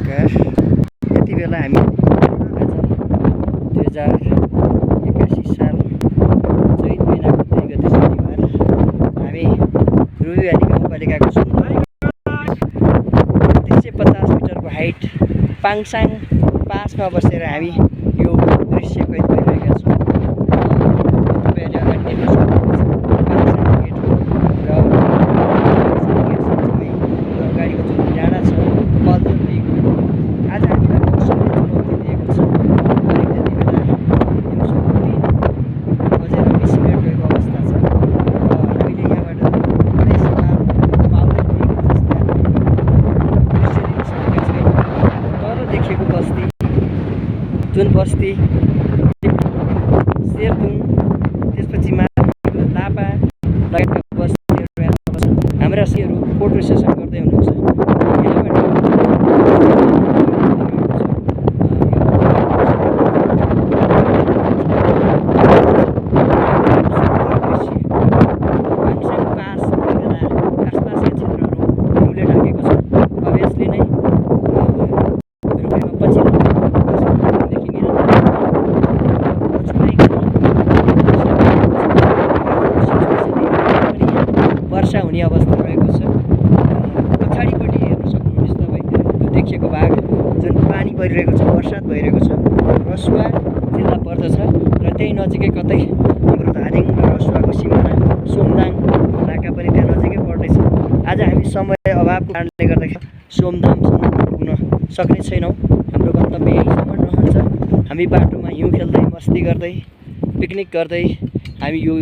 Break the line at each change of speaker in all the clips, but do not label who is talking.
नमस्कार। यति बेला हामी आज 2081 साल चैत महिनाको 3 गते शनिबार हामी रुबीभ्याली गाउँपालिकाको छौँ। 350 मिटरको हाइट पाङसाङ पासमा बसेर हामी यो दृश्य कैद गरिरहेका छौँ। तपाईँहरूले अगाडि देख्न सक्नुहुन्छ पाङसाङ गेट हो र अगाडिको जुन डाँडा छ पल्लो लेक हो। आज हामीलाई मौसमले चुनौती दिएको छ। करिब यति बेला दिउँसोको 3 बजेर 20 मिनट गएको अवस्था छ र हामीले यहाँबाट पाउले लेक जस्ता दृश्य लिन सकेका छैनौँ। तल देखिएको बस्ती जुन बस्ती शेरदुङ, त्यसपछि माथिको लापा लगायतका बस्तीहरू यहाँ छन्। हाम्रा साथीहरू फोटो सेसन गर्दै हुनुहुन्छ। वर्षा हुने अवस्था रहेको छ। पछाडिपट्टि हेर्न सक्नुहुन्छ तपाईँ त्यो देखिएको भाग जुन पानी परिरहेको छ, बर्सात भइरहेको छ। रसुवा जिल्ला पर्दछ र त्यही नजिकै कतै हाम्रो धादिङ र रसुवाको सिमाना सोमदाङ नाका पनि त्यहाँ नजिकै पर्दैछ। आज हामी समय अभावको कारणले गर्दाखेरि सोमदामसम्म पुग्न सक्ने छैनौँ। हाम्रो गन्तव्य यहीँसम्म रहन्छ। हामी बाटोमा हिउँ खेल्दै मस्ती गर्दै पिकनिक गर्दै हामी यो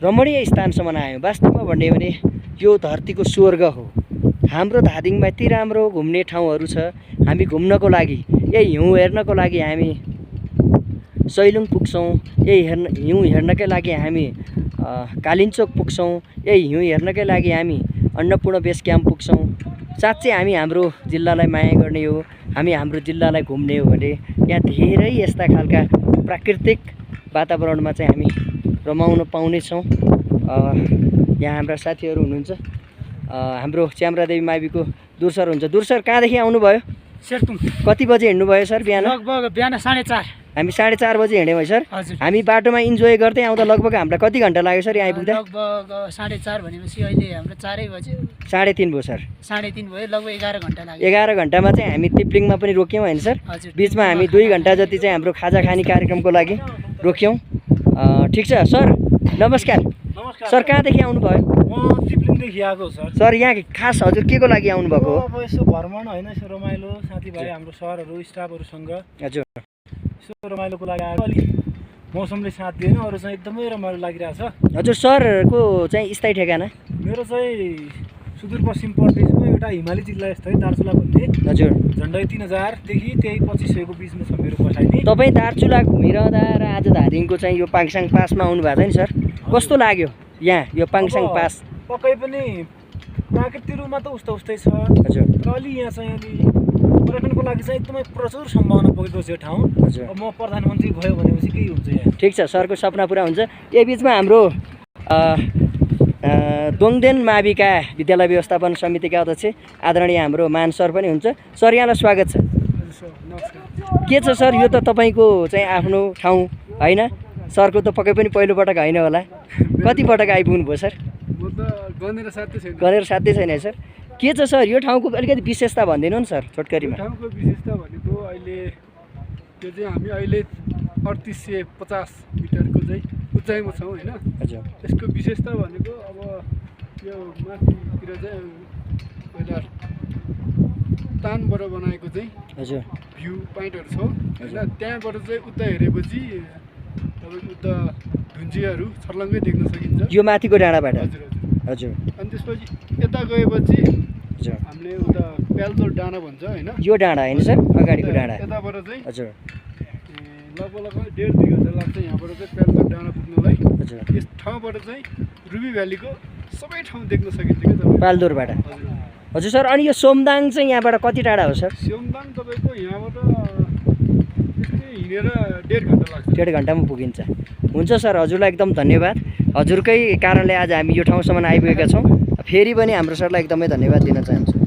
रमणीय स्थानसम्म आयौँ। वास्तवमा भन्ने भने यो धरतीको स्वर्ग हो। हाम्रो धादिङमा यति राम्रो घुम्ने ठाउँहरू छ। हामी घुम्नको लागि, यही हिउँ हेर्नको लागि हामी सैलुङ पुग्छौँ। यही हिउँ हेर्नकै लागि हामी कालिन्चोक पुग्छौँ। यही हिउँ हेर्नकै लागि हामी अन्नपूर्ण बेस क्याम्प पुग्छौँ। साँच्चै हामी हाम्रो जिल्लालाई माया गर्ने हो, हामी हाम्रो जिल्लालाई घुम्ने हो भने यहाँ धेरै यस्ता खालका प्राकृतिक वातावरणमा चाहिँ हामी रमाउन पाउनेछौँ। यहाँ हाम्रा साथीहरू हुनुहुन्छ। हाम्रो च्याम्रादेवी माविको दुर सर हुन्छ। दुर सर कहाँदेखि आउनुभयो?
शेरदुङ।
कति बजे हिँड्नुभयो सर? बिहान
लगभग बिहान 4:30।
हामी 4:30 बजे हिँड्यौँ है सर।
हजुर।
हामी बाटोमा इन्जोय गर्दै आउँदा लगभग हामीलाई कति घन्टा लाग्यो सर यहाँ आइपुग्दा?
लगभग 4:30 भनेपछि अहिले हाम्रो 4 बज्यो।
3:30 भयो सर।
3:30 भयो, लगभग 11 घन्टा लाग्यो।
11 घन्टामा चाहिँ हामी तिप्लिङमा पनि रोक्यौँ होइन सर?
हजुर।
बिचमा हामी 2 घन्टा जति चाहिँ हाम्रो खाजा खाने कार्यक्रमको लागि रोक्यौँ। ठिक छ सर, नमस्कार।
नमस्कार
सर, कहाँदेखि आउनुभयो?
म तिप्लिङदेखि आएको सर।
सर, यहाँ खास हजुर के को लागि आउनुभएको हो?
अब यसो भ्रमण होइन, यसो रमाइलो साथीभाइ हाम्रो सरहरू स्टाफहरूसँग
हजुर
यसो रमाइलोको लागि आएको। अलि मौसमले साथ दिएन, अरू चाहिँ एकदमै रमाइलो लागिरहेछ।
हजुर, सरको चाहिँ स्थायी ठेगाना?
मेरो चाहिँ सुदूरपश्चिम प्रदेशको एउटा हिमाली जिल्ला यस्तो है, दार्चुला भन्ने।
हजुर।
झन्डै 3000देखि त्यही 2500को बिचमा छ मेरो बसाइ।
तपाईँ दार्चुला घुमिरहँदा र आज धादिङको चाहिँ यो पाङसाङ पासमा आउनु भएको छ नि सर? कस्तो लाग्यो यहाँ यो पाङसाङ पास?
पक्कै पनि प्राकृतिक रूपमा त उस्तै छ।
हजुर।
र अलि यहाँ चाहिँ अलि पर्यटनको लागि चाहिँ एकदमै प्रचुर सम्भावना पुगेको छ यो ठाउँ।
हजुर।
अब म प्रधानमन्त्री भयो भनेपछि केही हुन्छ यहाँ।
ठिक छ, सरको सपना पुरा हुन्छ। यही बिचमा हाम्रो दोङदेन माविका विद्यालय व्यवस्थापन समितिका अध्यक्ष आदरणीय हाम्रो मान सर पनि हुन्छ। सर, यहाँलाई स्वागत छ।
नमस्कार।
के छ सर, यो त तपाईँको चाहिँ आफ्नो ठाउँ होइन? सरको त पक्कै पनि पहिलोपटक होइन होला। कति पटक आइपुग्नु भयो सर?
म त गनेर साथै छैन।
गनेर साध्यै छैन है सर। के छ सर यो ठाउँको अलिकति विशेषता भनिदिनु नि सर छोटकरीमा?
ठाउँको विशेषता भनेको अहिले त्यो चाहिँ हामी अहिले 3850 मिटरको चाहिँ उचाइमा छौँ होइन?
हजुर।
यसको विशेषता भनेको अब यो माथितिर चाहिँ पहिला तानबाट बनाएको चाहिँ
हजुर
भ्यू पोइन्टहरू छ होइन? त्यहाँबाट चाहिँ उता हेरेपछि तपाईँको उता धुन्जियाहरू छर्लङ्गै देख्न सकिन्छ
यो माथिको डाँडाबाट?
हजुर हजुर
हजुर।
अनि त्यसपछि यता गएपछि
हजुर
हामीले उता प्याल्चोर डाँडा भन्छ होइन?
यो डाँडा होइन सर, अगाडिको डाँडा?
यताबाट चाहिँ
हजुर
लगभग 1.5-2 घन्टा लाग्छ यहाँबाट चाहिँ प्याल्चोर डाँडा पुग्नलाई।
हजुर।
यस ठाउँबाट चाहिँ रुबीभ्यालीको सबै ठाउँ देख्न सकिन्छ क्या तपाईँ?
पाल्दोरबाट?
हजुर।
हजुर सर, अनि यो सोमदाङ चाहिँ यहाँबाट कति टाढा हो सर?
सोमदाङ तपाईँको यहाँबाट त्यस्तै हिँडेर 1.5 घन्टा लाग्छ।
1.5 घन्टामा पुगिन्छ। हुन्छ सर, हजुरलाई एकदम धन्यवाद। हजुरकै कारणले आज हामी यो ठाउँसम्म आइपुगेका छौँ। फेरि पनि हाम्रो सरलाई एकदमै धन्यवाद दिन चाहन्छु।